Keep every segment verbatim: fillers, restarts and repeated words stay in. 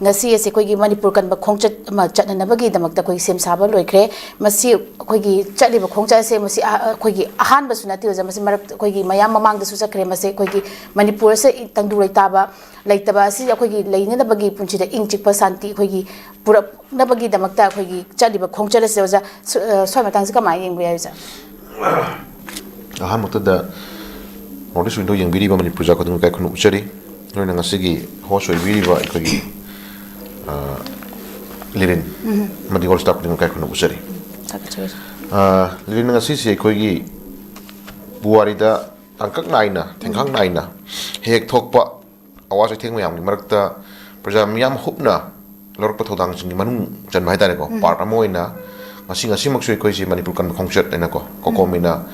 ꯉꯁꯤ ꯑꯁꯤ ꯑꯩꯈꯣꯏꯒꯤ ꯃꯅꯤꯄꯨꯔ ꯀꯟꯕ ꯈꯣꯡꯆꯠ ꯑꯃ ꯆꯠꯅꯅꯕꯒꯤꯗꯃꯛꯇ ꯑꯩꯈꯣꯏ ꯁꯦꯝ ꯁꯥꯕ ꯂꯣꯏꯈ꯭ꯔꯦ꯫ ꯃꯁꯤ ꯑꯩꯈꯣꯏꯒꯤ ꯆꯠꯂꯤꯕ ꯈꯣꯡꯆꯠ ꯑꯁꯦ ꯃꯁꯤ ꯑꯍ-, ꯑꯩꯈꯣꯏꯒꯤ ꯑꯍꯥꯟꯕꯁꯨ ꯅꯠꯇꯦ ꯑꯣꯖꯥ, ꯃꯁꯤ ꯃꯔꯛ ꯑꯩꯈꯣꯏꯒꯤ ꯃꯌꯥꯝ ꯃꯃꯥꯡꯗꯁꯨ ꯆꯠꯈ꯭ꯔꯦ꯫ ꯃꯁꯤ ꯑꯩꯈꯣꯏꯒꯤ ꯃꯅꯤꯄꯨꯔ ꯑꯁꯦ ꯏ-, ꯇꯪꯗꯨ ꯂꯩꯇꯥꯕ ꯂꯩꯇꯕ ꯑꯁꯤ ꯑꯩꯈꯣꯏꯒꯤ ꯂꯩꯅꯅꯕꯒꯤ ꯄꯨꯟꯁꯤꯗ ꯏꯪ ꯆꯤꯛꯄ ꯁꯥꯟꯇꯤ ꯑꯩꯈꯣꯏꯒꯤ ꯄꯨꯔꯛꯅꯕꯒꯤꯗꯃꯛꯇ ꯑꯩꯈꯣꯏꯒꯤ ꯆꯠꯂꯤꯕ ꯈꯣꯡꯆꯠ ꯑꯁꯤ ꯑꯣꯖꯥ ꯁꯨ-, ꯑ, ꯁ꯭ꯋꯥꯏ ꯃꯇꯥꯡꯁꯤ ꯀꯃꯥꯏꯅ ꯌꯦꯡꯕ ꯌꯥꯏ ꯑꯣꯖꯥ? ꯑꯍꯥꯟꯕꯃꯛꯇꯗ North East Window ꯌꯦꯡꯕꯤꯔꯤꯕ ꯃꯅꯤꯄꯨꯔ ꯄ꯭ꯔꯖꯥ ꯈꯨꯗꯤꯡꯃꯛ ꯏꯀꯥꯏ ꯈꯨꯝꯅꯕ ꯎꯠꯆꯔꯤ꯫ ꯂꯣꯏꯅ ꯉꯁꯤꯒꯤ host ꯑꯣꯏꯕꯤꯔꯤꯕ ꯑꯩꯈꯣꯏꯒꯤ, ꯑ, ꯂꯤꯔꯤꯟ ꯑꯃꯗꯤ whole staff ꯈꯨꯗꯤꯡꯃꯛ ꯏꯀꯥꯏ ꯈꯨꯝꯅꯕ ꯎꯠꯆꯔꯤ꯫ ꯊꯥꯒꯠꯆꯔꯤ꯫ ꯑ, ꯂꯤꯔꯤꯟ, ꯉꯁꯤꯁꯦ ꯑꯩꯈꯣꯏꯒꯤ ꯄꯨꯋꯥꯔꯤꯗ ꯇꯥꯡꯀꯛ ꯅꯥꯏꯅ, ꯊꯦꯡꯈꯥꯡ ꯅꯥꯏꯅ ꯍꯦꯛ ꯊꯣꯛꯄ ꯑꯋꯥ ꯆꯩꯊꯦꯡ ꯃꯌꯥꯝꯒꯤ ꯃꯔꯛꯇ ꯄ꯭ꯔꯖꯥ ꯃꯤꯌꯥꯝ ꯍꯨꯞꯅ ꯂꯧꯔꯛꯄ ꯊꯧꯗꯥꯡꯁꯤꯡꯒꯤ ꯃꯅꯨꯡ ꯆꯟꯕ ꯍꯥꯏꯇꯥꯔꯦꯀꯣ, part ꯑꯃ ꯑꯣꯏꯅ ꯉꯁꯤ, ꯉꯁꯤꯃꯛꯁꯨ ꯑꯩꯈꯣꯏꯁꯤ ꯃꯅꯤꯄꯨꯔ ꯀꯟꯕ ꯈꯣꯡꯆꯠ ꯍꯥꯏꯅꯀꯣ, ꯀꯣꯀꯣꯃꯤꯅ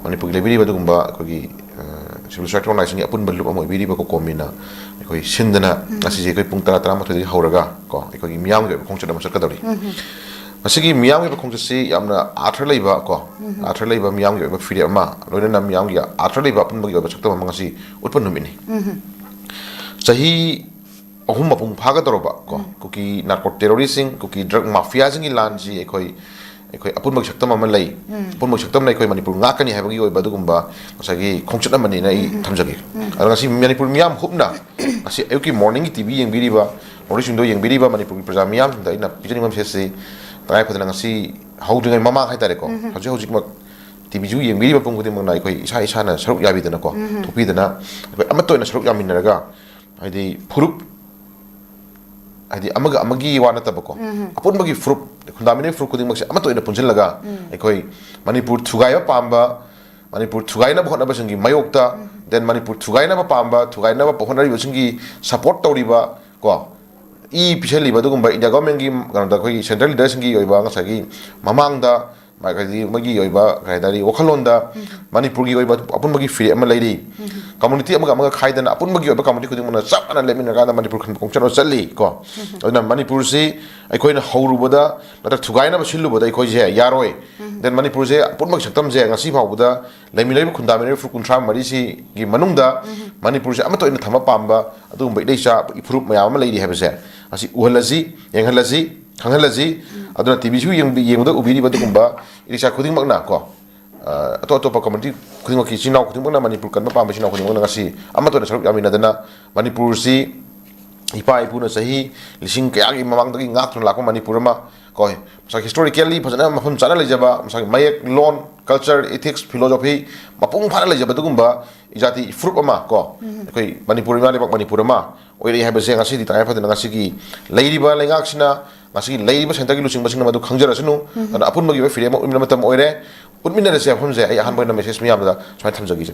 ꯃꯅꯤꯄꯨꯔꯒꯤ ꯂꯩꯕꯤꯔꯤꯕ ꯑꯗꯨꯒꯨꯝꯕ ꯑꯩꯈꯣꯏꯒꯤ, ꯑ, civil society organizationꯒꯤ ꯑꯄꯨꯟꯕ ꯂꯨꯞ ꯑꯃ ꯑꯣꯏꯕꯤꯔꯤꯕ ꯀꯣꯀꯣꯃꯤꯅ ꯑꯩꯈꯣꯏ ꯁꯤꯟꯗꯅ ꯉꯁꯤꯁꯦ ꯑꯩꯈꯣꯏ ꯄꯨꯡ ꯇꯔꯥ, ꯇꯔꯥꯃꯥꯊꯣꯏꯗꯒꯤ ꯍꯧꯔꯒ ꯀꯣ, ꯑꯩꯈꯣꯏꯒꯤ ꯃꯤꯌꯥꯝꯒꯤ ꯑꯣꯏꯕ ꯈꯣꯡꯆꯠ ꯑꯃ ꯆꯠꯀꯗꯧꯔꯤ꯫ ꯃꯁꯤꯒꯤ ꯃꯤꯌꯥꯝꯒꯤ ꯑꯣꯏꯕ ꯈꯣꯡꯆꯠꯁꯤ ꯌꯥꯝꯅ ꯑꯥꯔꯊ ꯂꯩꯕ ꯀꯣ, ꯑꯥꯔꯊ ꯂꯩꯕ ꯃꯤꯌꯥꯝꯒꯤ ꯑꯣꯏꯕ ꯐꯤꯔꯦꯞ ꯑꯃ, ꯂꯣꯏꯅꯅ ꯃꯤꯌꯥꯝꯒꯤ ꯑꯥꯔꯊ ꯂꯩꯕ ꯑꯄꯨꯟꯕꯒꯤ ꯑꯣꯏꯕ ꯁꯛꯇꯝ ꯑꯃ ꯉꯁꯤ ꯎꯠꯄ ꯅꯨꯃꯤꯠꯅꯤ꯫ ꯆꯍꯤ ꯑꯍꯨꯝ ꯃꯄꯨꯡ ꯐꯥꯒꯗꯧꯔꯕ ꯀꯣ, ꯀꯨꯀꯤ narco terroristꯁꯤꯡ, ꯀꯨꯀꯤ drug mafiaꯁꯤꯡꯒꯤ ꯂꯥꯟꯁꯤ ꯑꯩꯈꯣꯏ, ꯑꯩꯈꯣꯏ ꯑꯄꯨꯟꯕꯒꯤ ꯁꯛꯇꯝ ꯑꯃ ꯂꯩ꯫ ꯑꯄꯨꯟꯕꯒꯤ ꯁꯛꯇꯝꯅ ꯑꯩꯈꯣꯏ ꯃꯅꯤꯄꯨꯔ ꯉꯥꯛꯀꯅꯤ ꯍꯥꯏꯕꯒꯤ ꯑꯣꯏꯕ ꯑꯗꯨꯒꯨꯝꯕ ꯉꯁꯥꯏꯒꯤ ꯈꯣꯡꯆꯠ ꯑꯃꯅꯤꯅ ꯑꯩ ꯊꯝꯖꯒꯦ꯫ ꯑꯗꯣ ꯉꯁꯤ ꯃꯅꯤꯄꯨꯔ ꯃꯤꯌꯥꯝ ꯍꯨꯞꯅ ꯉꯁꯤ ꯑꯌꯨꯛꯀꯤ morningꯒꯤ TV ꯌꯦꯡꯕꯤꯔꯤꯕ, North East Window ꯌꯦꯡꯕꯤꯔꯤꯕ ꯃꯅꯤꯄꯨꯔꯒꯤ ꯄ꯭ꯔꯖꯥ ꯃꯤꯌꯥꯝꯁꯤꯡꯗ ꯑꯩꯅ ꯄꯤꯖꯅꯤꯡꯕ messageꯁꯤ, ꯇꯉꯥꯏ ꯐꯗꯅ ꯉꯁꯤ ꯍꯧꯗ꯭ꯔꯤꯉꯩ ꯃꯃꯥꯡ ꯍꯥꯏꯇꯥꯔꯦꯀꯣ, ꯍꯧꯖꯤꯛ ꯍꯧꯖꯤꯛꯃꯛ TVꯁꯨ ꯌꯦꯡꯕꯤꯔꯤꯕ ꯃꯤꯄꯨꯝ ꯈꯨꯗꯤꯡꯃꯛꯅ ꯑꯩꯈꯣꯏ ꯏꯁꯥ ꯏꯁꯥꯅ ꯁꯔꯨꯛ ꯌꯥꯕꯤꯗꯅꯀꯣ, ꯊꯣꯛꯄꯤꯗꯅ ꯑꯩꯈꯣꯏ ꯑꯃꯠꯇ ꯑꯣꯏꯅ ꯁꯔꯨꯛ ꯌꯥꯃꯤꯟꯅꯔꯒ, ꯍꯥꯏꯗꯤ ꯐꯨꯔꯨꯞ, ꯍꯥꯏꯗꯤ ꯑꯃꯒ ꯑꯃꯒꯤ ꯋꯥ ꯅꯠꯇꯕꯀꯣ, ꯑꯄꯨꯟꯕꯒꯤ ꯐꯨꯔꯨꯞ, ꯈꯨꯟꯗꯥꯃꯤꯟꯅꯔꯤꯕ ꯐꯨꯔꯨꯞ ꯈꯨꯗꯤꯡꯃꯛꯁꯦ ꯑꯃꯠꯇ ꯑꯣꯏꯅ ꯄꯨꯟꯁꯤꯜꯂꯒ ꯑꯩꯈꯣꯏ ꯃꯅꯤꯄꯨꯔ ꯊꯨꯒꯥꯏꯕ ꯄꯥꯝꯕ, ꯃꯅꯤꯄꯨꯔ ꯊꯨꯒꯥꯏꯅꯕ ꯍꯣꯠꯅꯕꯁꯤꯡꯒꯤ ꯃꯥꯌꯣꯛꯇ, then ꯃꯅꯤꯄꯨꯔ ꯊꯨꯒꯥꯏꯅꯕ ꯄꯥꯝꯕ, ꯊꯨꯒꯥꯏꯅꯕ ꯍꯣꯠꯅꯔꯤꯕꯁꯤꯡꯒꯤ support ꯇꯧꯔꯤꯕ ꯀꯣ, ꯏ ꯄꯤꯁꯜꯂꯤꯕ ꯑꯗꯨꯒꯨꯝꯕ India governmentꯀꯤ ꯀꯩꯅꯣꯗ ꯑꯩꯈꯣꯏꯒꯤ central leaderꯁꯤꯡꯒꯤ ꯑꯣꯏꯕ ꯉꯁꯥꯏꯒꯤ ꯃꯃꯥꯡꯗ ꯃꯥ-, ꯍꯥꯏꯗꯤ ꯃꯣꯏꯒꯤ ꯑꯣꯏꯕ ꯀꯩ ꯍꯥꯏꯇꯥꯔꯦ, ꯋꯥꯈꯜꯂꯣꯟꯗ ꯃꯅꯤꯄꯨꯔꯒꯤ ꯑꯣꯏꯕ ꯑꯄꯨꯟꯕꯒꯤ ꯐꯤꯔꯦꯞ ꯑꯃ ꯂꯩꯔꯤ꯫ Community ꯑꯃꯒ ꯑꯃꯒ ꯈꯥꯏꯗꯅ ꯑꯄꯨꯟꯕꯒꯤ ꯑꯣꯏꯕ community ꯈꯨꯗꯤꯡꯃꯛꯅ ꯆꯞ ꯃꯥꯟꯅ ꯂꯦꯞꯃꯤꯟꯅꯔꯀꯥꯟꯗ ꯃꯅꯤꯄꯨꯔ ꯈꯟꯕ ꯈꯣꯡꯆꯠ ꯑꯃ ꯆꯠꯂꯤ ꯀꯣ꯫ ꯑꯗꯨꯅ ꯃꯅꯤꯄꯨꯔꯁꯤ ꯑꯩꯈꯣꯏꯅ ꯍꯧꯔꯨꯕꯗ ꯅꯠꯇ꯭ꯔꯒ ꯊꯨꯒꯥꯏꯅꯕ ꯁꯤꯜꯂꯨꯕꯗ ꯑꯩꯈꯣꯏꯁꯦ ꯌꯥꯔꯣꯏ꯫ Then ꯃꯅꯤꯄꯨꯔꯁꯦ ꯑꯄꯨꯟꯕꯒꯤ ꯁꯛꯇꯝꯁꯦ ꯉꯁꯤ ꯐꯥꯎꯕꯗ ꯂꯩꯃꯤꯟꯅꯔꯤꯕ ꯈꯨꯟꯗꯥꯃꯤꯟꯅꯔꯤꯕ ꯐꯨꯔꯨꯞ ꯀꯨꯟꯊ꯭ꯔꯥ ꯃꯔꯤꯁꯤꯒꯤ ꯃꯅꯨꯡꯗ ꯃꯅꯤꯄꯨꯔꯁꯦ ꯑꯃꯠꯇ ꯑꯣꯏꯅ ꯊꯝꯕ ꯄꯥꯝꯕ ꯑꯗꯨꯒꯨꯝꯕ ꯏꯔꯩꯆꯥ ꯏꯐꯨꯔꯨꯞ ꯃꯌꯥꯝ ꯑꯃ ꯂꯩꯔꯤ ꯍꯥꯏꯕꯁꯦ ꯃꯁꯤ ꯎꯍꯜꯂꯁꯤ, ꯌꯦꯡꯍꯜꯂꯁꯤ, ꯈꯪꯍꯜꯂꯁꯤ꯫ ꯑꯗꯨꯅ ꯇꯤꯚꯤꯁꯨ ꯌꯦꯡꯕꯗ ꯎꯕꯤꯔꯤꯕ ꯑꯗꯨꯒꯨꯝꯕ ꯏꯔꯤꯛꯁꯥ ꯈꯨꯗꯤꯡꯃꯛꯅ ꯀꯣ, ꯑꯇꯣꯞ ꯑꯇꯣꯞꯄ ꯀꯝꯃ꯭ꯌꯨꯅꯤꯇꯤ ꯈꯨꯗꯤꯡꯃꯛꯀꯤ ꯏꯆꯤꯟ ꯏꯅꯥꯎ ꯈꯨꯗꯤꯡꯃꯛꯅ, ꯃꯅꯤꯄꯨꯔ ꯀꯟꯕ ꯄꯥꯝꯕ ꯏꯆꯤꯟ ꯏꯅꯥꯎ ꯈꯨꯗꯤꯡꯃꯛꯅ ꯉꯁꯤ ꯑꯃꯠꯇ ꯑꯣꯏꯅ ꯁꯔꯨꯛ ꯌꯥꯃꯤꯟꯅꯗꯅ, ꯃꯅꯤꯄꯨꯔꯁꯤ ꯏꯄꯥ ꯏꯄꯨꯅ ꯆꯍꯤ ꯂꯤꯁꯤꯡ ꯀꯌꯥꯒꯤ ꯃꯃꯥꯡꯗꯒꯤ ꯉꯥꯛꯇꯨꯅ ꯂꯥꯛꯄ ꯃꯅꯤꯄꯨꯔ ꯑꯃ ꯀꯣ, ꯃꯁꯥꯒꯤ ꯍꯤꯁꯇꯣꯔꯤꯀꯦꯜꯂꯤ ꯐꯖꯅ ꯃꯐꯝ ꯆꯥꯅ ꯂꯩꯖꯕ, ꯃꯁꯥꯒꯤ ꯃꯌꯦꯛ, ꯂꯣꯟ, ꯀꯜꯆꯔ, ꯏꯊꯤꯛꯁ, ꯐꯤꯂꯣꯖꯣꯐꯤ ꯃꯄꯨꯡ ꯐꯥꯅ ꯂꯩꯖꯕ ꯑꯗꯨꯒꯨꯝꯕ ꯏꯖꯥꯇꯤ ꯐꯨꯔꯨꯞ ꯑꯃ ꯀꯣ, ꯑꯩꯈꯣꯏ ꯃꯅꯤꯄꯨꯔ ꯏꯃꯥ ꯂꯩꯕꯥꯛ ꯃꯅꯤꯄꯨꯔ ꯑꯃ ꯑꯣꯏꯔꯛꯏ ꯍꯥꯏꯕꯁꯦ ꯉꯁꯤꯗꯤ ꯇꯉꯥꯏ ꯐꯗꯅ ꯉꯁꯤꯒꯤ ꯂꯩꯔꯤꯕ ꯂꯩꯉꯥꯛꯁꯤꯅ, ꯉꯁꯤꯒꯤ ꯂꯩꯔꯤꯕ ꯁꯦꯟꯇꯔꯒꯤ ꯂꯨꯆꯤꯡꯕꯁꯤꯡꯅ ꯃꯗꯨ ꯈꯪꯖꯔꯁꯅꯨ꯫ ꯑꯗꯨꯅ ꯑꯄꯨꯟꯕꯒꯤ ꯑꯣꯏꯕ ꯐꯤꯔꯦꯞ ꯑꯃ ꯎꯠꯃꯤꯟꯅꯕ ꯃꯇꯝ ꯑꯣꯏꯔꯦ꯫ ꯎꯠꯃꯤꯟꯅꯔꯁꯦ ꯃꯐꯝꯁꯦ꯫ ꯑꯩ ꯑꯍꯥꯟꯕ ꯑꯣꯏꯅ ꯃꯦꯁꯦꯖ ꯃꯌꯥꯝꯗ ꯁꯨꯃꯥꯏꯅ ꯊꯝꯖꯒꯦ꯫